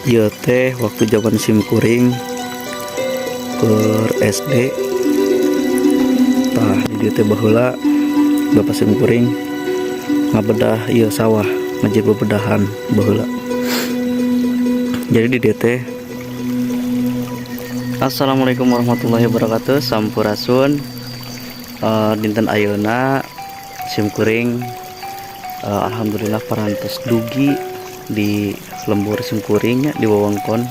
Ieu teh waktu zaman simkuring keur SD. Tah, di dieu teh baheula bapak simkuring ngabedah ieu sawah, ngajieun bebedahan baheula. Jadi di dieu teh. Assalamualaikum warahmatullahi wabarakatuh. Sampurasun. Dinten ayeuna simkuring alhamdulillah parantos dugi di lembur simkuring nya, di wewengkon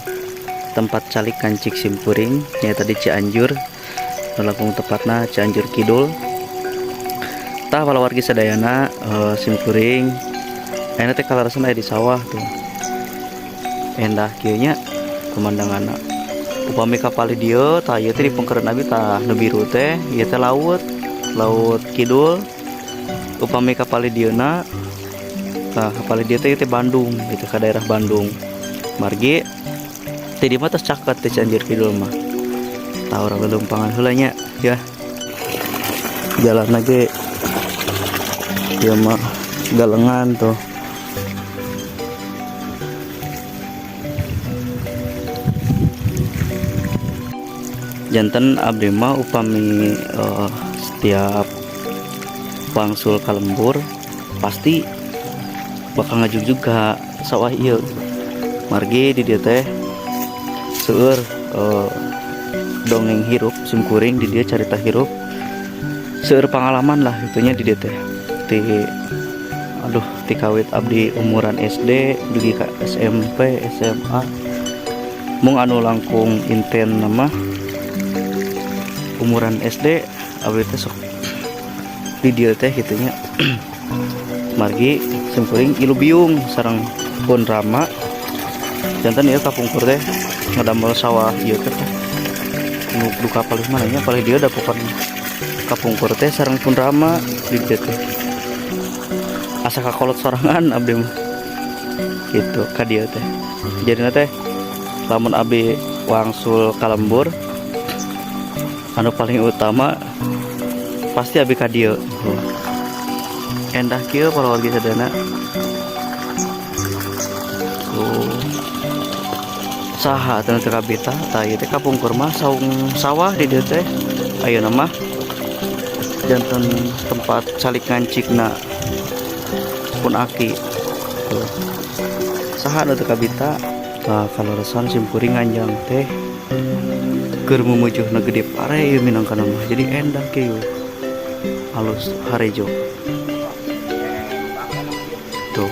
tempat calik ngancik simkuring, nyaeta di Cianjur, langkung tepatna Cianjur Kidul. Tah, wargi sadayana, simkuring ayeuna teh kaleresan aya di sawah. Tuh, endah kieu nya pemandanganna. Upami kapalih dieu, tah, ieu teh di pengkereun abi, tah, nu biru teh ieu teh laut, laut kidul. Upami kapalih dieuna, tah, kapalih dieu teh ieu teh Bandung gitu, ka daerah Bandung, margi ti dieu mah tos caket teh Cianjur Kidul mah. Tah, urang leuleumpangan heula nya ya. Jalan ge ieu mah galengan tuh. Janten abdi mah upami setiap wangsul ka lembur pasti bakal ngajugjug ka sawah ieu, margi di dieu teh seueur dongeng hirup simkuring di dieu, carita hirup, seueur pengalaman lah itunya di dieu teh. Ti aduh, ti kawit abdi umuran SD dugi ka SMP, SMA, mung anu langkung inten mah umuran SD abdi teh sok di dieu teh kitu nya, margi simkuring ilu biung sareng pun rama. Janten ieu kapungkur teh ngadamel sawah ieu teh nu duka palih mana nya, palih dieu da pokona. Kapungkur teh sareng pun rama di dieu teh, asa kakolot sorangan abdi mah gitu ka dieu teh. Jadina teh lamun abdi wangsul ka lembur, anu paling utama pasti abdi ka dieu. Endah kieu, para wargi sadayana. Tuh, saha teu teu kabita? Tah, ieu teh kapungkur mah saung sawah di dieu teh. Ayeuna mah janten tempat calik ngancikna pun aki. Tuh, saha nu teu kabita? Tah, kaleresan simkuring nganjang teh keur mumujuhna gede pare ieu minangkana mah, jadi endah kieu, alus, harejo tuh.